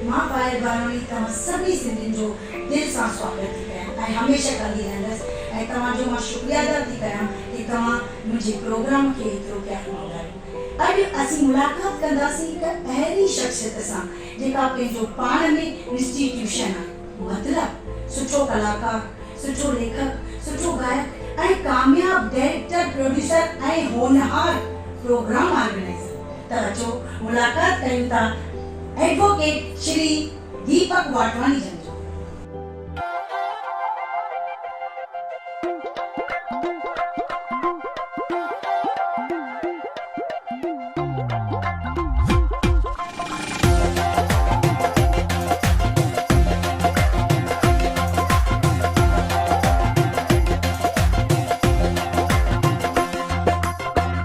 مان پايل باراڻي توهان سڀني سنڌين جو دل سان سواگت ٿي ڪيان ۽ هميشه ڪندي رهندس ۽ توهان جو مان شڪريه ادا ٿي ڪيان ڪي توهان منهنجي پروگرام کي ايترو پيار ڏيندا آهيو. اڄ اسين ملاقات ڪنداسين هڪ اهڙي شخصيت سان جيڪا پنهنجو پاڻ ۾ انسٽيٽيوشن آهي مطلب سٺو ڪلاڪار، سٺو ليکڪ، سٺو گائڪ ۽ ڪامياب ڊائريڪٽر، پروڊيوسر ۽ هونهار پروگرام آرگنائيزر ته اچو ملاقات ڪيون ٿا ايڊووڪيٽ شري ديپڪ واٽواڻي جن جو.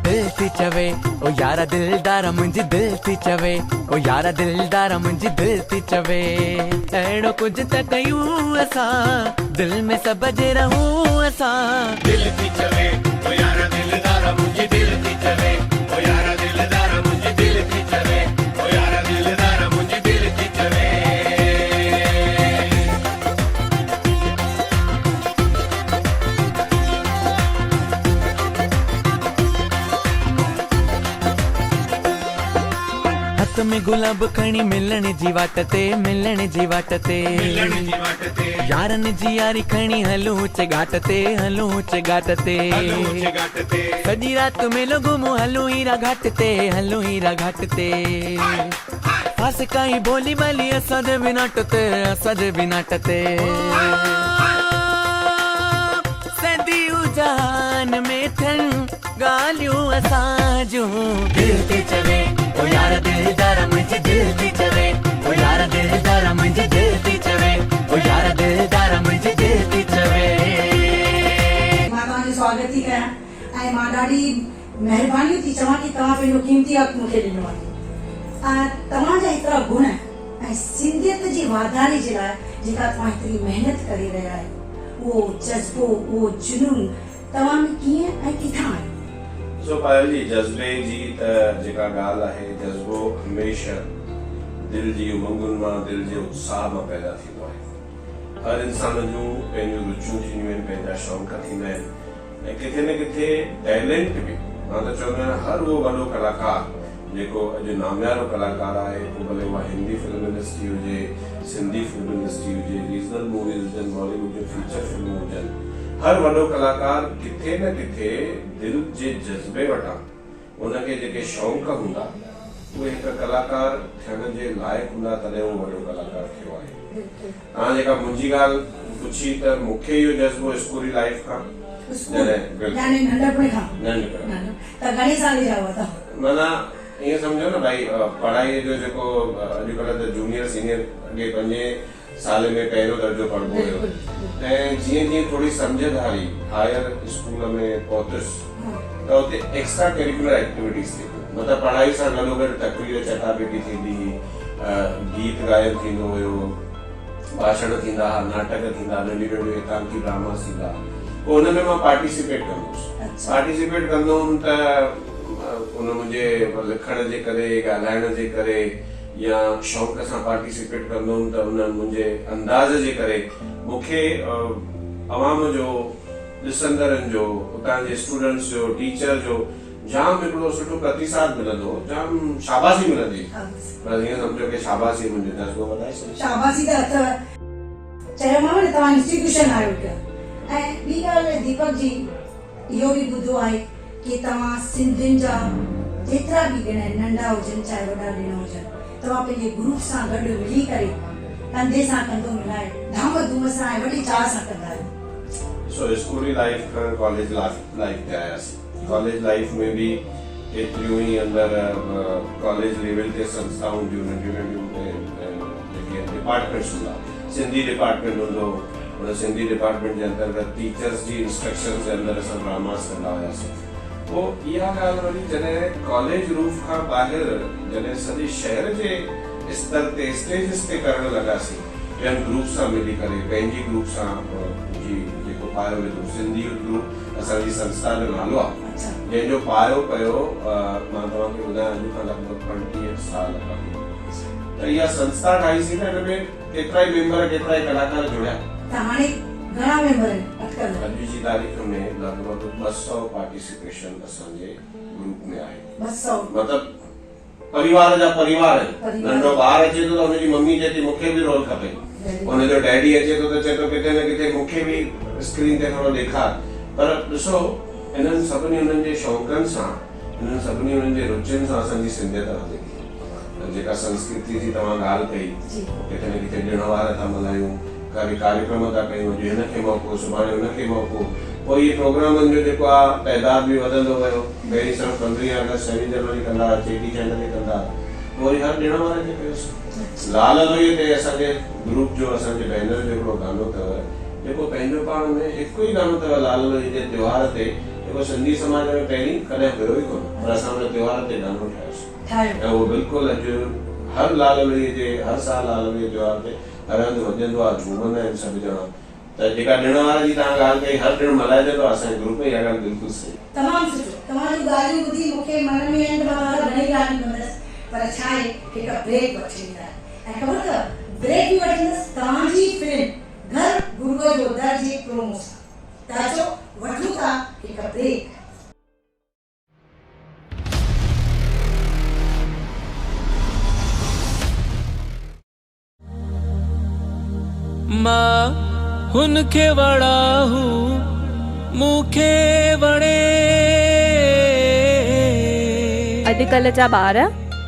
دل ٿي چوي او يار دلدار منهنجي دل ٿي چوي او يار دلدار منهنجي دل ٿي چوي اهڙو ڪجهه ته ڪيون اسان دل ۾ سڀ جي رهون اسان. دل ٿي چوي او يار دلدار منهنجي دل ٿي چوي او يار دلدار منهنجي دل ٿي چوي او يار دلدار منهنجي دل ٿي چوي. هٿ ۾ گلاب کڻي ملڻ جي واٽ تي ملڻ جي واٽ تي ملڻ جي واٽ تي يارن جي ياري کڻي هلون چڳاٽ تي هلون چڳاٽ تي هلون چڳاٽ تي سڄي رات ميلو گهمون هلون هيرا گهاٽ تي هلون هيرا گهاٽ تي فاسقائي ڀولي ڀالي اسان جي به not تي اسان جي به not تي سنديون جهان ۾ ٿين ڳالهيون اسان جون. دل ٿي چوي او يار دلدار منهنجي دل ٿي چوي او يار دلدار منهنجي دل ٿي چوي او يار دلدار منهنجي دل ٿي چوي. مان توهان جو سواگت ٿي ڪيان ۽ مان ڏاڍي مهربانيون ٿي چوان ڪي توهان پنهنجو قيمتي وقت مون کي ڏنو آهي ۽ توهان جا ايترا گڻ ۽ سنڌيت جي واڌاري جي لاء جيڪا توهان ايتري محنت ڪري رهيا آهيو اهو جذبو اهو جنون توهان ۾ ڪيئن ۽ ڪٿان آيو؟ ڏسو پايل جي جذبي جي ته جيڪا ڳالهه آهي جذبو هميشه دل جي امنگن مان دل جي اتساهه مان پيدا ٿيندو آهي. هر انسان جون پنهنجون رچيون ٿينديون آهن پنهنجا شوق ٿيندا آهن ۽ ڪٿي نه ڪٿي ٽيلنٽ به مان ته چوندو آهيان هر اهو وڏو ڪلاڪار جيڪو اڄ ناميارو ڪلاڪار آهي پوء ڀلي اها هندي فلم انڊسٽري هجي، سنڌي فلم انڊسٽري هجي، ريجنل موويز هجن، بالي ووڊ جون فيچر فلمون هجن، هر وڏو ڪلاڪار ڪٿي نه ڪٿي دل جي جذبي وٽان ان کي جيڪي شوق هوندا اهي هڪ ڪلاڪار ٿيڻ جي لائق هوندا تڏهن اهو وڏو ڪلاڪار ٿيو آهي. توهان جيڪا منهنجي ڳالهه پڇي ته مون کي اهو جذبو اسڪولي لائيف کان اسڪول يعني ننڍپڻ کان ننڍپڻ کان ته گهڻي سالي جا هئا توهان؟ معنيٰ ائين سمجهو نه ڀائي پڙهائيء جو جيڪو اڄڪلهه ته جونيئر سينيئر اڳي پنجين سالي ۾ پهريون درجو پڙهبو هيو ۽ جيئن جيئن ٿوري سمجهه ڌاري هائير اسڪول ۾ پهتس ته اتي ايڪسٽرا ڪريڪولر ايڪٽيوٽيز ٿي پيون مطلب پڙهائي سان گڏوگڏ تقرير چٽاڀيٽي ٿيندي هئي گيت گائن ٿيندو هيو ڀاشڻ ٿيندا ها ناٽڪ ٿيندا ها ننڍيون ننڍيون ايڪانڪي ڊراماز ٿيندا ها پوء ان ۾ مان پارٽيسپيٽ ڪندو هوس پارٽيسپيٽ ڪندو هوم ته ان منهنجي لکڻ جي ڪري ڳالهائڻ جي ڪري يا شوق سان پارٽيسپيٽ ڪندو هوم ته ان منهنجي انداز جي ڪري مون کي عوام جو ڏسندڙن جو اتان جي اسٽوڊنٽس جو ٽيچر جو جام هڪڙو سٺو پرتيساد ملندو هو جام شاباسي ملندي هئي بس ائين سمجهو ڪي شاباسي منهنجو جذبو وڌائي ڇڏيو. شاباسي ته اٿو. چيومانو نه توهان انسٽيٽيوشن آهيو هڪ ۽ ٻي ڳالهه ديپڪ جي اهو به ٻڌو آهي ڪي توهان سنڌين جا جيترا به ڏڻ آهن ننڍا هجن چاهي وڏا ڏڻ هجن توهان پنهنجي گروپ سان گڏ ملي ڪري ڪنڌي سان ڪنڌو ملائي ڌام ڌوم سان ۽ وڏي چاهه سان ڪندا آهيو. ڏسو اسڪولي لائيف کان ڪاليج لائيف تي آياسين ڪاليج لائيف ۾ به ڪيتريون ئي اندر ڪاليج ليول تي سنسٿائون هونديون ننڍيون ننڍيون جيڪي ڊپارٽمينٽس هوندا سنڌي ڊپارٽمينٽ هوندو هو ان سنڌي ڊپارٽمينٽ جي انترگت ٽيچرس جي انسٽرڪشنس جي اندر اسان ڊراماز ڪندا هياسين پوء اها ڳالهه وري جڏهن ڪاليج روف کان ٻاهر جڏهن سڄي شهر جي استر تي اسٽيجز تي ڪرڻ لڳاسين ٻين گروپ سان ملي ڪري پنهنجي گروپ سان جي جيڪو پايو وڌو سنڌي يوٿ گروپ اسان جي سنسٿا جو نالو آهي جنهن جو پايو پيو مان توهان کي ٻڌايان اڄ کان لڳ ڀڳ 35 سال اڳ. ته ته اها سنسٿا ٺاهيسين ته ان ۾ ڪيترائي ميمبر ڪيترائي ڪلاڪار جڙيا. ته هاڻي گهڻا ميمبر آهن اٽڪل؟ اڄ جي تاريخ ۾ لڳ ڀڳ 200 پارٽيسپيشن اسان جي گروپ ۾ آهي. 200. مطلب پريوار جا پريوار آهن. پريوار. ننڍو ٻار اچي ٿو ته ان جي ممي چئي ٿي مون کي به رول کپي. ان جو ڊيڊي اچي ٿو ته چئي ٿو ڪٿي نه ڪٿي مون کي به اسڪرين تي ٿورو ڏيکار. پر ڏسو انهن سڀني انهن جي شوقن سان انهن سڀني انهن جي رچين سان اسان جي سنڌيت هلي ٿي. جيڪا سنسڪرتي جي توهان ڳالهه ڪئي ڪٿي نه ڪٿي ڏڻ وار ٿا ملهايون، ڪڏهن ڪاريڪرم ٿا ڪيون، اڄ هن کي موقعو سڀاڻي ان کي موقعو، پوء اهي پروگرامن جو جيڪو آ تعداد به وڌندو ويو، پهرين صرف پندرهين آگسٽ ڇويهين جنوري ڪندا ها، چيٽي چنڊ تي ڪندا ها، پوء وري هر ڏڻ وار تي ڪيوسين. لال لوئي تي اسان جي گروپ جو اسان جي بينر جو هڪڙو گانو اٿو جيڪو پنهنجو پاڻ ۾ هڪ ئي گانو اٿو لال لوئي جي تيوهار تي جيڪو سنڌي سماج ۾ پهرين ڪڏهن هيو ئي ڪونه پر اسان ان تيوهار تي گانو ٺاهيوسين. ٺاهيو. ۽ اهو بلڪل اڄ هر لال لوئي جي هر سال لال لوئي تيوهار تي هر هنڌ وڄندو آهي جهومندا آهن سڀ ڄڻا ته جيڪا ڏڻ وار جي توهان ڳالهه ڪئي هر ڏڻ ملهائجندو آهي اسان جي گروپ ۾ اها ڳالهه بلڪل صحيح. تمام سٺو توهان جون ڳالهيون ٻڌي مون کي من ۾ آهن ته مان توهان سان گهڻي ڳالهيون ڪندس پر ڇا آهي هڪ بريڪ وٺڻي آهي ۽ خبر اٿو بريڪ به وٺندس توهان جي فلم گهر گروء جو در جي پرومو سان ته اچو وٺون ٿا هڪ بريڪ. مان هن کي وڻان هو مون کي وڻي. اڄڪلهه جا ٻار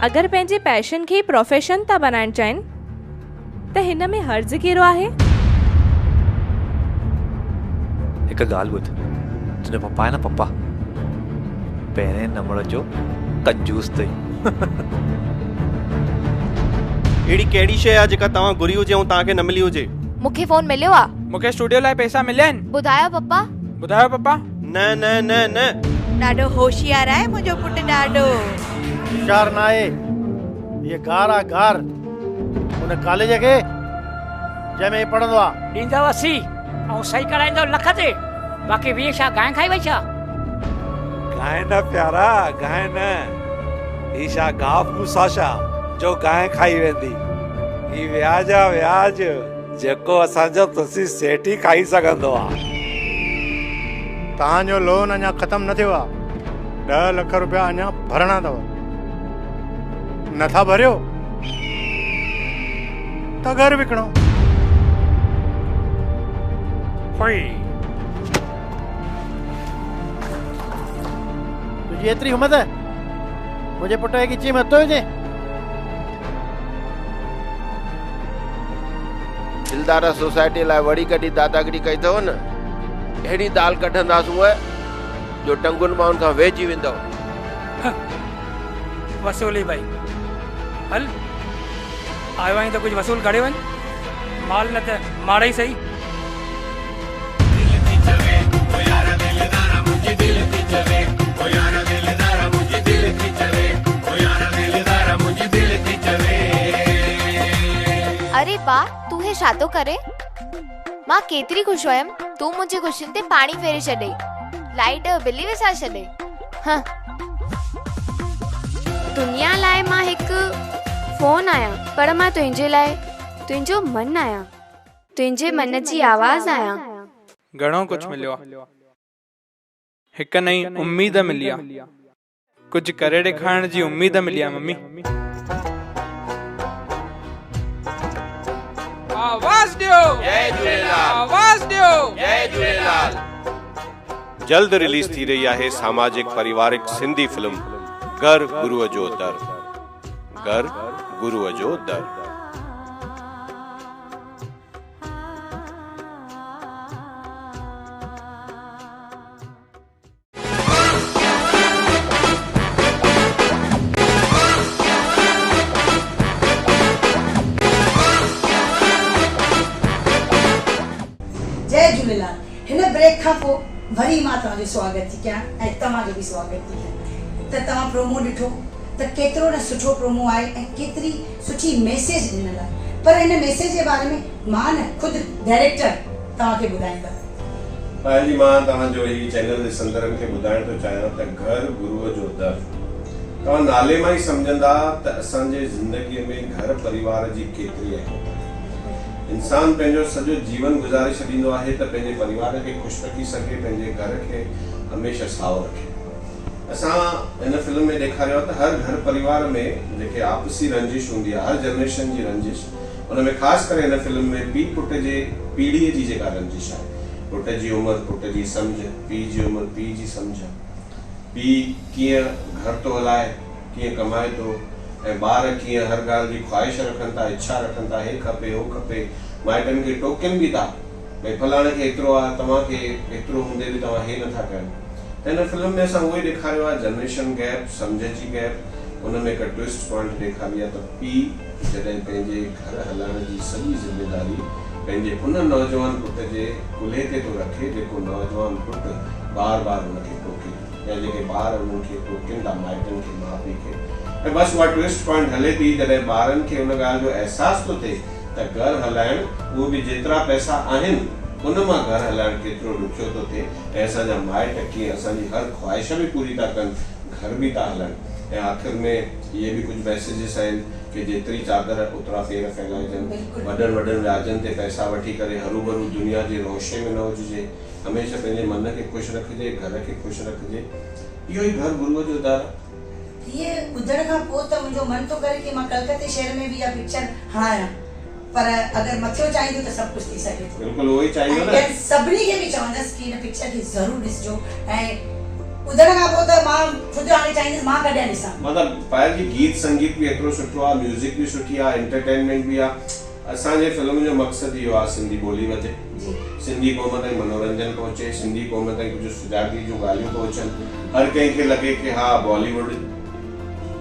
اگر پنهنجي پيشن کي ئي پروفيشن ٿا بنائڻ چاهين ته هن ۾ حرج ڪهڙو آهي؟ هڪ ڳالهه ٻڌ، تنهنجو پپا آهي نه پپا، پهرين نمبر جو ڪنجوس اٿئي. اهڙي ڪهڙي شيء آهي جيڪا توهان گهري هجي ۽ توهان کي نه ملي هجي؟ مون کي فون مليو آ. مون کي اسٽوڊيو لاء پئسا مليا آهن. ٻڌايو پپا. ٻڌايو پپا. نه نه نه نه. ڏاڍو هوشيار آهي منهنجو پٽ ڏاڍو. هوشيار ناهي هيء گار آ گار ان ڪاليج کي جنهن ۾ هي پڙهندو آ. ڏيندؤ 80 ۽ صحيح ڪرائيندؤ لک تي، باقي 20 ڇا گانء کائي وئي ڇا؟ گانء نه پيارا گانء نه، هي ڇا گاهه ڦوس آ ڇا جو گانء کائي ويندي، هي وياج آ وياج جيڪو اسان جو تلسي سيٺ ئي کائي سگهندو آ. توهان جو لون اڃا ختم نه ٿيو آ، ڏهه لک روپيا اڃا ڀرڻا اٿو، نه ٿا ڀريو ته گهر وڪڻو. تنهنجي ايتري همت منهنجي پٽ کي ڳچيء ۾ هٿ ٿو وجهين. دلدار سوسائٽيء لاء وڙي ڪڍي داداگيري ڪئي اٿئو نه، اهڙي دال ڪڍنداسونء جو ٽنگن مان ان کان ويهجي ويندؤ. وصولي ڀائي هل آيو آهين ته ڪجهه وصول ڪري وڃ، مال نه ته ماڙ ئي سهي. دل ٿي چوي او يار دلدار منهنجي دل ٿي چوي او يار دلدار منهنجي دل ٿي چوي او يار دلدار منهنجي دل ٿي چوي. اري با تون هي ڇا ٿو ڪرين؟ مان ڪيتري خوش هيم تون منهنجي خوشين تي پاڻي ڦيري ڇڏيئي. لائيٽ جو بل ئي وساري ڇڏيئي. هه. دنيا لاء مان هڪ فون آهيان پر مان تنهنجي لاء تنهنجو من آهيان. تنهنجي من جي آواز آهيان. گهڻو ڪجهه مليو آ. هڪ نئين اميد ملي آ. ڪجهه ڪري ڏيکارڻ جي اميد ملي آ ممي. آواز ڏيو. جئي جهوليلال. آواز ڏيو. جئي جهوليلال. جلد رليز ٿي رهي آهي ساماجڪ پريوارڪ سنڌي فلم گهر گروء جو در گهر گروء جو در. جئي جهوليلال هن بريڪ کان پوء وري مان توهان جو سواگت ٿي ڪيان ۽ توهان جو به سواگت ٿي ڪيان ته توهان پرومو ڏٺو ته ڪيترو نه سٺو پرومو آهي ۽ ڪيتري سٺي ميسيج ڏنل آهي پر ان ميسيج جي باري ۾ مان نه خود ڊائريڪٽر توهان کي ٻڌائيندا. پايل جي مان توهان جو هي چينل ڏسندڙن کي ٻڌائڻ ٿو چاهيان ته گهر گروء جو در توهان نالي مان ئي سمجهندا ته اسان جي زندگيء ۾ گهر پريوار جي ڪيتري اهميت آهي. انسان پنهنجو سڄو جيون گذاري ڇڏيندو آهي ته پنهنجي پريوار کي خوش رکي سگهي، پنهنجي گهر کي هميشه سائو رکي. اسان هن فلم ۾ ڏيکاريو آهي ته هر گهر پريوار ۾ جيڪي آپسي رنجش هوندي آهي، هر جنريشن جي رنجش، ان ۾ خاص ڪري هن فلم ۾ پيء پٽ جي پيڙهيء جي جيڪا رنجش آهي، پٽ جي عمر، پٽ جي سمجهه، پيء جي عمر، پيء جي سمجهه. پيء ڪيئن گهر ٿو هلائي، ڪيئن ڪمائي ٿو ۽ ٻار ڪيئن هر ڳالهه جي خواهش رکن ٿا، اڇا رکن ٿا، هي کپي، هو کپي، مائٽن کي ٽوڪين به ٿا، ڀئي فلاڻي کي ايترو آهي، توهان کي ايترو هوندي به توهان هي نٿا ڪيو. ته هن فلم ۾ اسان اهو ئي ڏيکاريو آهي، جنريشن گيپ، سمجهه جي گيپ، ان ۾ هڪ ٽوئسٽ پوائنٽ ڏيکاري آهي ته پيء جڏهن پنهنجي گهر هلائڻ جي سڄي ذميداري پنهنجي ان نوجوان پٽ جي ڪلهي تي ٿو رکي جيڪو نوجوان پٽ بار بار هن کي ٽوڪي ٿو يا جيڪي ٻار انهن کي ٽوڪين ٿا مائٽن کي ماء پيء کي ۽ بس اها ٽوئسٽ پوائنٽ هلي ٿي جڏهن ٻارن کي ان ڳالهه جو احساس ٿو ٿئي ته گهر هلائڻ اهو به جيترا پئسا آهن ان مان گهر هلائڻ ڪيترو ڏکيو ٿو ٿئي ۽ اسان جا مائٽ ڪيئن اسان جي هر خواهش به پوري ٿا ڪن گهر به ٿا هلائن ۽ آخر ۾ اهي به ڪجهه ميسيجز آهن ڪي جيتري چادر اوترا پير ڦهلائجن، وڏن وڏن وياجن تي پئسا وٺي ڪري هروڀرو دنيا جي روشي ۾ نه هججي، هميشه پنهنجي من کي خوش رکجي، گهر کي خوش رکجي، اهو ئي گهر گروء جو در آهي. هيء ٻڌڻ کان پوء ته منهنجو من ٿو ڪري ڪي مان ڪلڪتي شهر ۾ به اها پڪچر هڻايان پر اگر مٿيو چاهيندو ته سڀ ڪجهه ٿي سگهي ٿو. بلڪل اهو ئي چاهيندو ۽ نه. ٻين سڀني کي به چوندس ڪي هن پڪچر کي ضرور ڏسجو ۽ ٻڌڻ کان پوء ته مان خود هاڻي چاهيندس مان ڪڏهن ڏسان. مطلب پايل جي گيت سنگيت به ايترو سٺو آ ميوزڪ به سٺي آ انٽرٽينمينٽ به آ اسان جي فلم جو مقصد اهو آ سنڌي ٻولي وڌي سنڌي قوم تائين منورنجن پهچي سنڌي قوم تائين ڪجهه سجاڳي جون ڳالهيون پهچن هر ڪنهن کي لڳي ڪي ها بالي ووڊ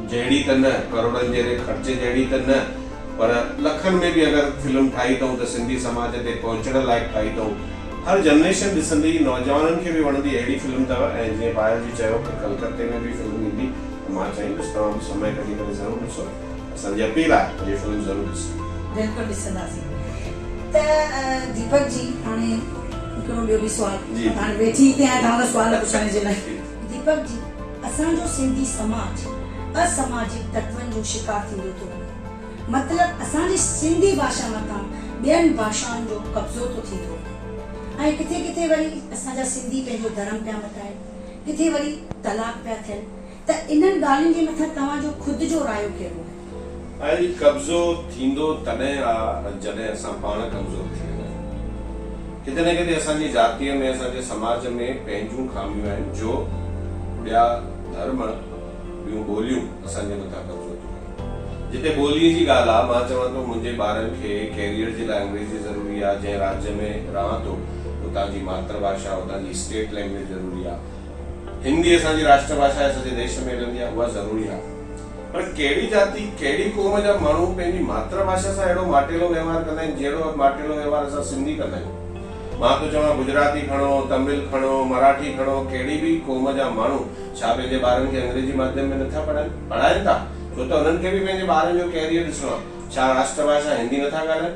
جهڙي ته نه ڪروڙن جهڙي خرچي جهڙي ته نه پر لکن ۾ به اگر فلم ٺاهي اٿئون ته سنڌي سماج تي پهچڻ لائق ٺاهي اٿئون هر جنريشن ڏسندي نوجوانن کي به وڻندي اهڙي فلم اٿو ۽ جيئن پايل جي چيو ته ڪلڪتي ۾ به فلم ايندي ته مان چاهيندس توهان به سمي ڪڍي ڪري ضرور ڏسو اسان جي اپيل آهي ته هي فلم ضرور ڏسو. بلڪل ڏسنداسين ته ديپڪ جي هاڻي هڪڙو ٻيو به سوال هاڻي ويٺي هتي آهيان توهان کان سوال پڇڻ جي لاء. ديپڪ جي اسان جو سنڌي سماج اسماجڪ تتون جو شڪار ٿيندو ٿو وڃي. مطلب اسان جي سنڌي ڀاشا مٿان ٻين ڀاشائن جو قبضو ٿو ٿيندو وڃي ۽ ڪٿي ڪٿي وري اسان جا سنڌي پنهنجو ڌرم پيا مٽائن ڪٿي وري طلاق پيا ٿين ته انهن ڳالهين جي مٿان توهان جو خود جو رايو ڪهڙو آهي؟ ۽ قبضو ٿيندو تڏهن آ جڏهن اسان پاڻ ڪمزور ٿي ويندا آهيون. ڪٿي نه ڪٿي اسان جي جاتيء ۾ اسان جي سماج ۾ پنهنجون خاميون آهن جو ٻيا ڌرم ٻيون ٻوليون اسان جي مٿان قبضو ٿيون ڪن. جتي ٻوليء جي ڳالهه آ، مان چوان ٿو منهنجي ٻارن کي ڪيريئر جي لاء انگريزي ضروري آ، جنهن راجيه ۾ رهان ٿو اتان جي ماتر ڀاشا، اتان جي اسٽيٽ لينگويج ضروري آ. هندي اسان جي راشٽر ڀاشا آهي، سڄي ديش ۾ هلندي آ، اها ضروري آ. پر ڪهڙي جاتي، ڪهڙي قوم جا ماڻهو پنهنجي ماتر ڀاشا سان اهڙو ماٽيلو وهنوار ڪندا آهن، جهڙو ماٽيلو وهنوار اسان سنڌي ڪندا آهيون. مان ٿو چوان گجراتي کڻو، تمل کڻو، مراٺي کڻو، ڪهڙي به قوم جا ماڻهو ڇا پنهنجي ٻارن کي انگريزي ماڌيم ۾ نٿا پڙهائن؟ پڙهائن ٿا، ڇو ته انهن کي به پنهنجي ٻارن جو ڪيريئر ڏسڻو آهي. ڇا راشٽر ڀاشا هندي نٿا ڳالهائن؟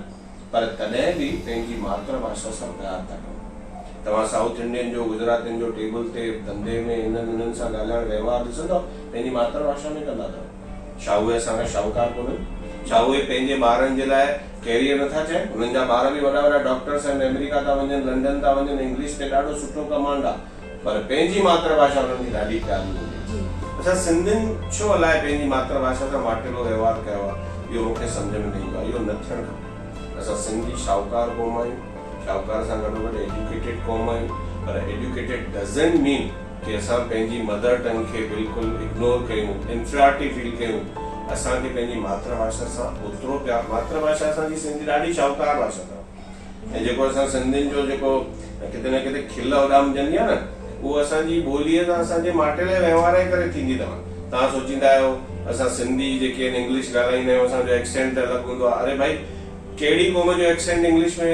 پر تڏهن به پنهنجي ماتر ڀاشا سان پيار ٿا ڪن. توهان سائوٿ انڊين جو، گجراتين جو ٽيبل تي، ڌنڌي ۾ هنن انهن سان ڳالهائڻ وهنوار ڏسندؤ، پنهنجي ماتر ڀاشا ۾ ڪندا اٿو. ڇا اهي اسان کان شاهوڪار ڪونهن؟ ڇا اهي پنهنجي ٻارن جي لاء ڪيريئر نٿا چاهين؟ انهن جا ٻار به وڏا وڏا ڊاڪٽرس آهن، آمريڪا ٿا وڃن، لنڊن ٿا وڃن، انگلش تي ڏاڍو سٺو ڪمانڊ آهي. پر پنهنجي ماتر ڀاشا انهن کي ڏاڍي پياري هوندي آهي. اسان سنڌين ڇو الائي پنهنجي ماتر ڀاشا سان ماٽيلو وهنوار ڪيو آهي، اهو مون کي سمجهه ۾ نه ايندو آهي. اهو نه ٿيڻ کپي. اسان سنڌي شاهوڪار قوم آهيون، شاهوڪار سان گڏوگڏ ايجوڪيٽيڊ قوم آهيون، پر ايجوڪيٽيڊ ڊزنٽ مين ڪي اسان پنهنجي مدر ٽنگ کي بلڪل اگنور ڪيون، انفريارٽي فيل ڪيون. اسان کي پنهنجي ماتر ڀاشا سان اوترو پيار، ماتر ڀاشا اسان جي سنڌي ڏاڍي شاهوڪار ڀاشا اٿو. ۽ جيڪو اسان سنڌين جو جيڪو ڪٿي نه ڪٿي کل اڏامجندي آهي نه اهو اسان جي ٻوليء سان اسان جي ماٽيلي وهنوار جي ڪري ٿيندي اٿو. توهان سوچيندا آهيو اسان سنڌي جيڪي آهن انگلش ڳالهائيندا آهيون اسان جو ايڪسينٽ الڳ هوندو آهي اري ڀائي ڪهڙي قوم جو ايڪسينٽ انگلش ۾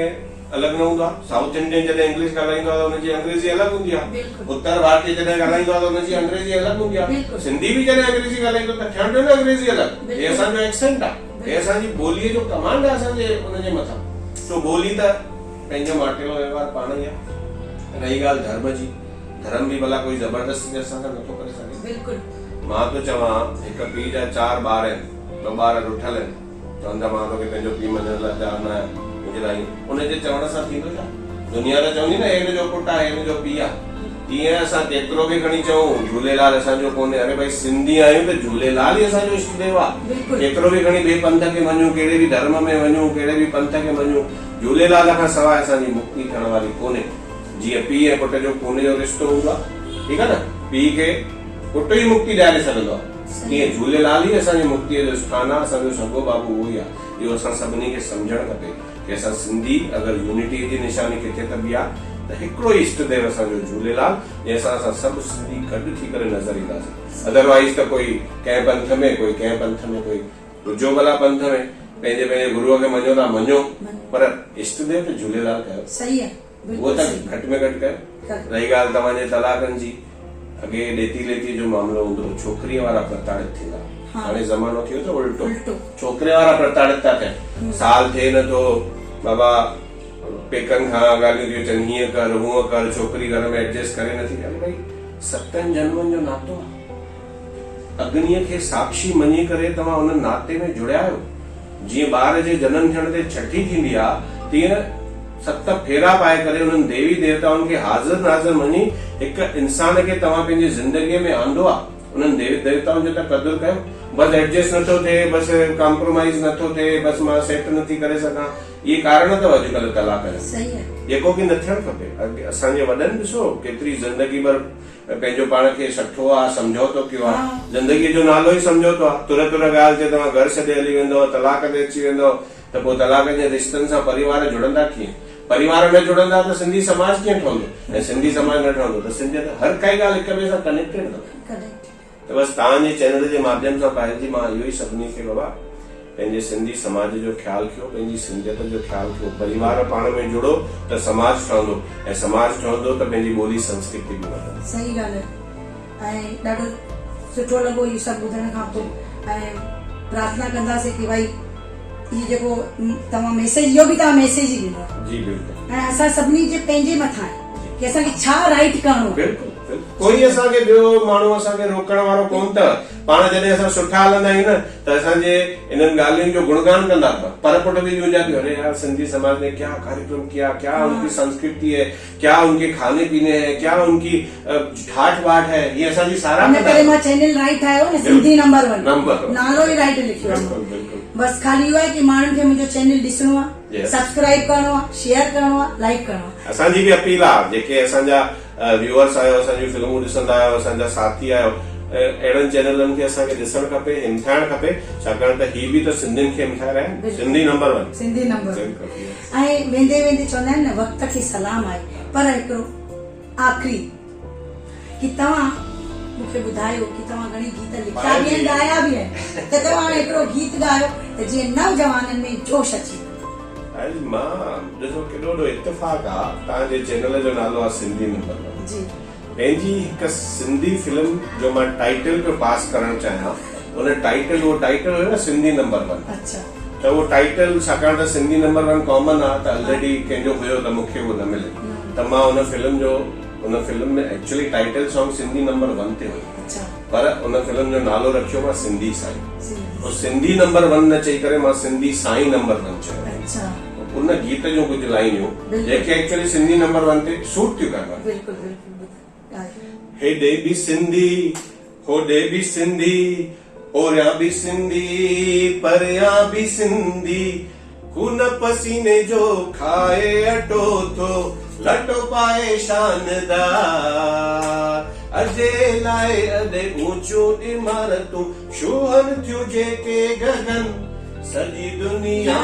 الڳ نه هوندو آهي. سائوٿ انڊين جڏهن انگلش ڳالهائيندو آهي ته ان جي انگريزي الڳ هوندي آهي. اتر ڀارتي جڏهن ڳالهائيندو آهي ته ان جي انگريزي الڳ هوندي آهي. سنڌي به جڏهن انگريزي ڳالهائيندو ته ٿيڻ ڏيو نه انگريزي الڳ. هي اسان جو ايڪسينٽ آهي. هي اسان جي ٻوليء جو ڪمانڊ آهي اسان جي ان جي مٿان. سو ٻولي ته پنهنجو ماٽيلو وهنوار پاڻ ئي آهي. رهي ڳالهه ڌرم جي، ڌرم به ڀلا ڪوئي زبردستي ته اسان سان نٿو ڪري سگهي. بلڪل. مان ٿو چوان هڪ پيء جا چار ٻار آهن، ٻه ٻار رٺل آهن، چون ٿا مان توکي پنهنجو پيء مڃڻ لاء تيار نه آهيان، منهنجي لاء ائين. ان جي چوڻ سان ٿيندو ڇا؟ دنيا ته چوندي نه هي هن جو پٽ آهي، هن جو پيء آهي. تيئن اسان ڪيترو به کڻي چئون جهوليلال اسان جو ڪونهي، اري ڀائي سنڌي آهيون ته جهوليلال ئي اسان جو اشٽ ديو آهي. ڪيترو به کڻي ٻئي پنٿ کي مڃون، ڪهڙي به ڌرم ۾ وڃون، ڪهڙي به پنٿ کي مڃون، جهوليلال کان سواء اسان جي مڪتي ٿيڻ واري ڪونهي. جيئن پيء ۽ پٽ جو خون جو رشتو هوندو آهي، ٺيڪ آهي نه، پيء کي پٽ ئي مڪتي ڏياري سگهندو آهي، تيئن جهوليلال ئي اسان جي مڪتيء جو اسٿان آهي، اسان جو سڳو بابو اهو ئي آهي. اهو اسان سڀني کي سمجهڻ کپي ڪي اسان سنڌي اگر يونٽيء جي نشاني ڪٿي ڪبي آهي ته هڪڙو ئي اشٽ ديو اسان جو جهوليلال جنهن سان اسان سڀ سنڌي گڏ ٿي ڪري نظر اينداسين. ادروائيز ته ڪوئي ڪنهن پنٿ ۾ ڪوئي ڪنهن پنٿ ۾ ڪوئي هجو ڀلا پنٿ ۾، پنهنجي پنهنجي گروء کي مڃو ٿا مڃو پر اشٽ ديو ته جهوليلال ڪيو. صحيح آهي. اهو ته گهٽ ۾ گهٽ ڪيو. رهي ڳالهه توهان جي طلاقن جي، اڳي ڏيتي ليتيء جو معاملو هوندو هو، ڇوڪريء وارا پرتاڙت ٿيندا ها، هاڻي زمانو ٿيو ته الٽو، ڇوڪري وارا پرتاڙت ٿا ٿين، سال ٿئي نه ٿو، بابا پيڪن کان ڳالهيون ٿيون اچن، هيئن ڪر هونئن ڪر، ڇوڪري گهر ۾ ايڊجسٽ ڪري نٿي، اري ڀئي ستن جنمن جو ناتو آهي، اگنيء کي ساکشي مڃي ڪري توهان ان ناتي ۾ جڙيا آهيو. جيئن ٻار جي جنم ٿيڻ تي ڇٺي ٿيندي آ، تيئن ست ڦيرا پائي ڪري انهن ديوي ديوتائن کي حاضر ناظر مڃي هڪ انسان کي توهان پنهنجي زندگيء ۾ آندو آ. انهن ديوي ديوتائن جو ته قدر ڪيو. بس ايڊجسٽ نٿو ٿئي، بس ڪامپرومائيز نٿو ٿئي، بس مان سيٽ نٿي ڪري سگهان. اهي ڪارڻ اٿو اڄڪلهه طلاق جا. جيڪو ڪي نه ٿيڻ کپي. اسان جي وڏن ڏسو ڪيتري زندگي ڀر پنهنجو پاڻ کي سٺو آ سمجهوتو ڪيو آ. زندگيء جو نالو ئي سمجهوتو آ. تر تر ڳالهه تي توهان گهر ڇڏي هلي ويندؤ، طلاق تي اچي ويندؤ ته پوء طلاق جي رشتن سان پريوار جڙندا ڪيئن؟ پريوار نه جڙندا ته سنڌي سماج ڪيئن ٺهندو؟ ۽ سنڌي سماج نه ٺهندو ته سنڌيت هر ڪائي ڳالهه هڪ ٻئي سان ڪنيڪٽيڊ اٿو. ته بس توهان جي چينل جي ماڌيم سان پايل جي مان اهو ئي سڀني کي بابا پنهنجي سنڌي سماج جو خيال ڪيو پنهنجي سنڌيت جو خيال ڪيو پريوار پاڻ ۾ جڙو ته سماج ٺهندو ۽ سماج ٺهندو ته پنهنجي ٻولي سنسڪرتي به وڌندي. صحيح ڳالهه آهي ۽ ڏاڍو سٺو لڳو اهو سڀ ٻڌڻ کان پوء ۽ پرارٿنا ڪنداسين ڪي ڀائي اهو جيڪو توهان ميسيج اهو به توهان ميسيج ئي ڏنو آهي جي بلڪل ۽ اسان سڀني جي پنهنجي مٿان آهي ڪي اسان کي ڇا رائيٽ ڪرڻو آهي. بلڪل بلڪل ڪوئي اسان کي ٻيو ماڻهو اسان کي روڪڻ وارو ڪون ته پاڻ جڏهن اسان سٺا هلندا آهيون نه ته اسان جي انهن ڳالهين جو گڻگان ڪندا اٿا پر پٺ به ٻيون جاتيون اري يار سنڌي سماج ني ڪيا ڪاريڪرم ڪيا ڪيا ان ڪي سنسڪرتي هي ڪيا ان ڪي کاني پيني هي ڪيا ان ڪي ٺاٺ باٺ هي هي اسان جي ساراهه ان ڪندا ڪري اٿا. مان چينل رائيٽ ٺاهيو نه Sindhi number one number one نالو ئي رائيٽ لکيو آهي بلڪل بلڪل بس خالي اهو آهي ڪي ماڻهن کي منهنجو چينل ڏسڻو آهي سبسڪرائيب ڪرڻو آهي شيئر ڪرڻو آهي لائيڪ ڪرڻو آهي. اسان جي به اپيل آهي جيڪي اسان جا ويوئرس آهيو اسان جون فلمون ڏسندا آهيو اسان جا ساٿي آهيو اهڙن چينلن کي اسان کي ڏسڻ کپي همٿائڻ کپي ڇاڪاڻ ته هي به ته سنڌين کي همٿائي رهيا آهن Sindhi number one Sindhi number one ۽ ويندي ويندي چوندا آهن نه وقت کي سلام آهي پر هڪڙو آخري ڪي توهان مون کي ٻڌايو ڪي توهان گهڻي گيت لکيا به آهن ڳايا به آهن ته توهان هاڻي هڪڙو گيت ڳايو ته جيئن نوجوانن ۾ جوش اچي وڃي. اڄ مان ڏسو ڪيڏو وڏو اتفاق آ توهان جي چينل جو نالو آ سنڌي نمبر ون جي. پنهنجي هڪ سنڌي فلم جو مان ٽائيٽل پيو پاس ڪرڻ چاهيان ان ٽائيٽل اهو ٽائيٽل هيو نه سنڌي نمبر ون اڇا. ته اهو ٽائيٽل ڇاڪاڻ ته سنڌي نمبر ون ڪامن آ ته الريڊي ڪنهن جو هيو ته مون کي اهو نه ملي ته مان ان فلم جو ان film ۾ actually title song Sindhi number one تي هيو پر ان فلم جو نالو رکيو مان سنڌي سائين پوء سنڌي نمبر ون نه چئي ڪري مان سنڌي سائين نمبر ون چيو ان گيت جون ڪجهه لائينيون جيڪي ايڪچوئلي سنڌي نمبر ون تي سوٽ ٿيون ڪن. هيڏي به سنڌي هوڏي به سنڌي اوريان به سنڌي پريان به سنڌي خون پسيني جو کائي اٽو ٿو لٽو پائي شاندار اجي لاء اڏي اوچيون عمارتون شوهن ٿيون جيڪي گگن سڄي دنيا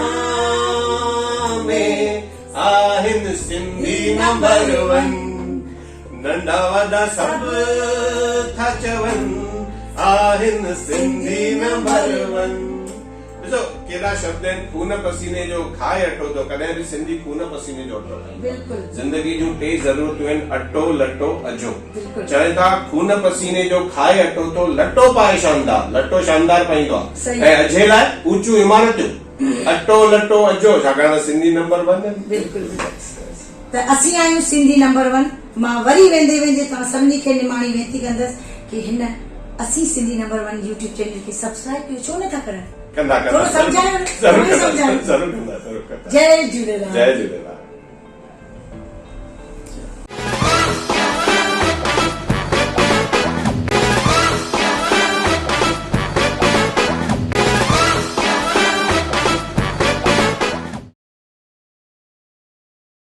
۾ آهن سنڌي نمبر ون ننڍا وڏا سڀ ٿا چون آهن سنڌي نمبر ون. ڏسو ڪيڏا شبد آهن خون پسيني جو کائي اٽو ٿو ڪڏهن به سنڌي خون پسيني جو اٽو کائيندا زندگي جون ٽي ضرورتون آهن اٽو لٽو اجهو چون ٿا خون پسيني جو کائي اٽو ٿو لٽو پائي شاندار لٽو شاندار پائيندو آهي ۽ اجهي لاء اوچيون عمارتون اٽو لٽو اجهو ڇاڪاڻ ته سنڌي نمبر ون آهن. بلڪل ته اسين آهيون سنڌي نمبر ون. مان وري ويندي ويندي توهان سڀني کي نماڻي وينتي ڪندس ڪي هن اسين Sindhi number one YouTube channel کي سبسڪرائب ڪيو ڇو نٿا ڪرن؟ ڪندا ڪندا ٿورو سمجهايو نه ضرور ٿورو ڪندا سمجهايو ضرور ڪندا ضرور ڪندا جئي جهوليلال جئي جهوليلال.